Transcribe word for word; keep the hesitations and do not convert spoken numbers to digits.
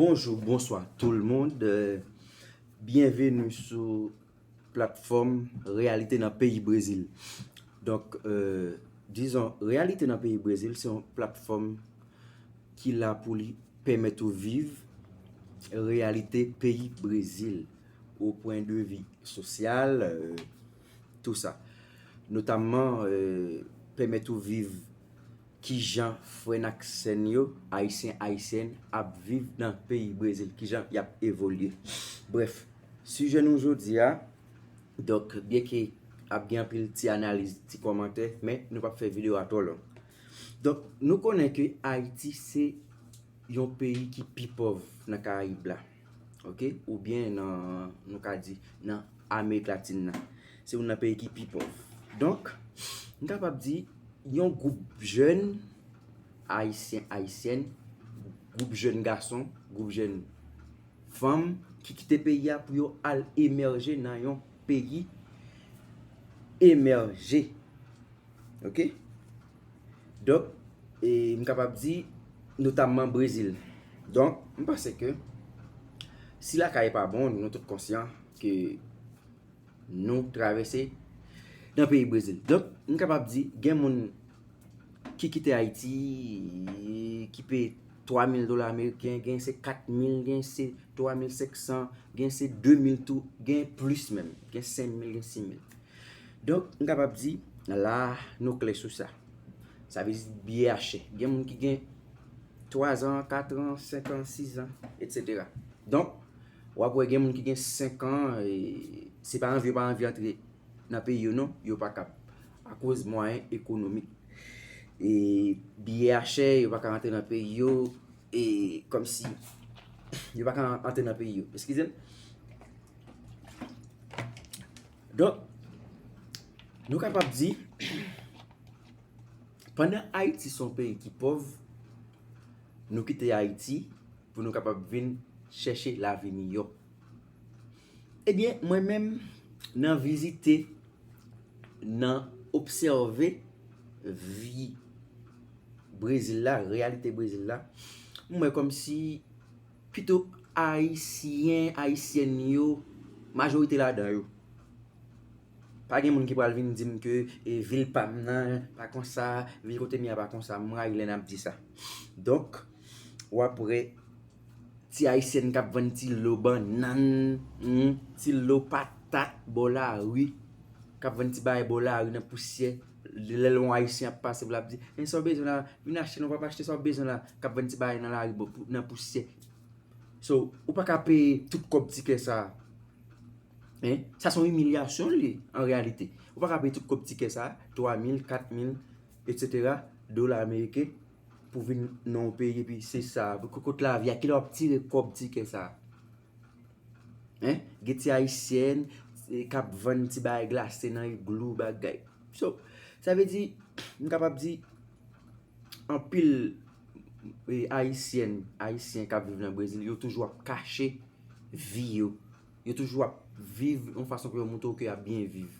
Bonjou, bonswa tout le monde. Euh, byenveni sou platfòm Reyalite nan peyi Brezil. Donk, euh, dizon, Reyalite nan peyi Brezil se yon platfòm ki la pou li pèmèt ou viv reyalite peyi Brezil, o pwen de vi sosyal, euh, tou sa. Notamman, euh, pèmèt ou viv kijan frè n ak sè n yo, ayisyen, ayisyèn, ap viv nan peyi Brezil, kijan y ap evolye. Brèf, sijè nou jodi a, donk, byenke ap gen anpil ti analiz, ti kòmantè, men nou p ap fè videyo a twò long. Donk, nou konnen ke Ayiti se yon peyi ki pi pòv nan Karayib la, oke? Oubyen nan, nou ka di, nan Amerik Latin nan. Se youn nan peyi ki pi pòv. Donk, m kapab di, yon gwoup jèn ayisyen, ayisyèn, gwoup jèn gason, gwoup jèn fanm ki kite peyi a pou yo al emèje nan yon peyi emèje. Oke? Donk, e, m kapab di, notamman Brezil. Donk, m panse ke si lakay pa bon, nou tout konsyan ke nou travèse nan peyi Brezil. Donk, m kapab di, gen moun ki kite Ayiti, ki peye twa mil dola ameriken, gen se kat mil, gen se twa mil senk san, gen se de mil tou, gen plis menm, gen senk mil, gen sis mil. Donk, m kapab di, la, nou klè sou sa. Sa vle di biyè a chè. Gen moun ki gen twa zan, kat an, senk an, sis an, etsetera. Donk, w ap wè gen moun ki gen senk an, e, se pa anvi yo pa anvi antre nan peyi yo non, yo pa kab. Akoz mwayen ekonomik. E biyè a chè, yo pa ka antre nan peyi yo, e kòmsi yo pa ka antre nan peyi yo. Eskize m. Donk, nou kapab di, pandan Ayiti se yon peyi ki pòv, nou kite Ayiti pou nou kapab vin chèche lavi miyò. Ebyen, mwen menm, nan vizite, nan obsève vi Brezil la, reyalite Brezil la, m wè kòmsi pito Ayisyen, Ayisyèn yo, majorite ladan yo. Pa gen moun ki pral vin di m ke, e, vil pa m nan pa konsa, vil kote m ye a pa konsa, m rayi lè n ap di sa. Donk, w ap wè ti Ayisyèn k ap vann ti lo bannann, hmm, ti lo patat bò lari, k ap vann ti bagay bò lari nan pousyè. Lè yon Ayisyen ap pase, l ap di, "Men sa w bezwen la, vin achte non, w ap achte sa w bezwen la," k ap vann ti bagay nan lari bò, pou- nan pousyè. So, ou pa ka peye tout kòb tikè sa a. Hein? Sa se yon imilyasyon li, an reyalite. Ou pa ka peye tout kòb tikè sa a, twa mil, kat mil, etsetera, dola ameriken, pou vin nan yon peyi, epi se sa, pou kote lavi a, kilè w ap tire kòb tikè sa a? Hein? Gen ti Ayisyèn, e, k ap vann ti bagay glase nan iglou, bagay. So, sa vle di, m kapab di, anpil, e, Ayisyèn, Ayisyen k ap viv nan Brezil, yo toujou ap kache vi yo. Yo toujou ap viv yon fason pou yo montre w ke y ap byen viv.